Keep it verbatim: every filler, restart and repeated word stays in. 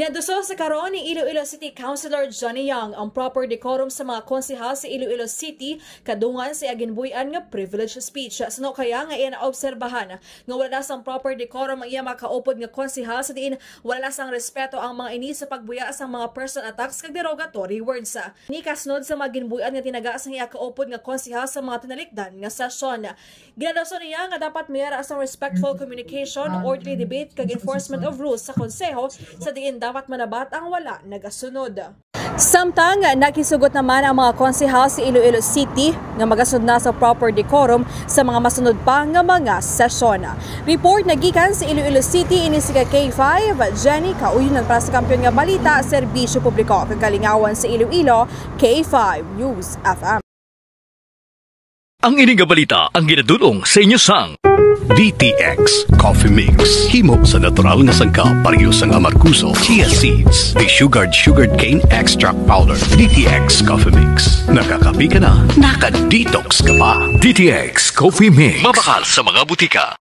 Naduso sa karon ni Iloilo City Councilor Johnny Young ang proper decorum sa mga konsehal sa Iloilo City kadungan sa iya ginbuy-an nga privilege speech. Suno kaya nga iya naobserbahan nga wala na sang proper decorum ang iya mga kaupod nga konsehal, sa diin wala na sang respeto ang mga ini sa pagbuya sang mga personal attacks kag derogatory words. Ni kasunod sa mga ginbuy-an nga tinaga sang iya kaupod nga konsehal sa mga tinalikdan nga sesyon. Ginadason niya nga dapat may ara sang respectful communication, orderly debate, kag enforcement of rules sa konseho, sa diin dapat manabat ang wala nagasunod. Samtang nagkisugot naman ang mga konsehal sa Iloilo City nga magasunod na sa proper decorum sa mga masunod pa nga mga sesyon. Report nagikan sa Iloilo City, ini si K five, Jenny Kauyonan para sa Kampiyon nga Balita, Serbisyo Publiko, kag Kalingawan sa Iloilo, K five News F M. Ang ini nga balita ang ginadul-ong sa inyo sang D T X Coffee Mix. Himo sa natural nga sangkap, pareho sang amargoso, chia seeds, desugared sugarcane extract powder. D T X Coffee Mix. Nakakape ka na, naka-detox ka pa. D T X Coffee Mix. Mabakal sa mga butika.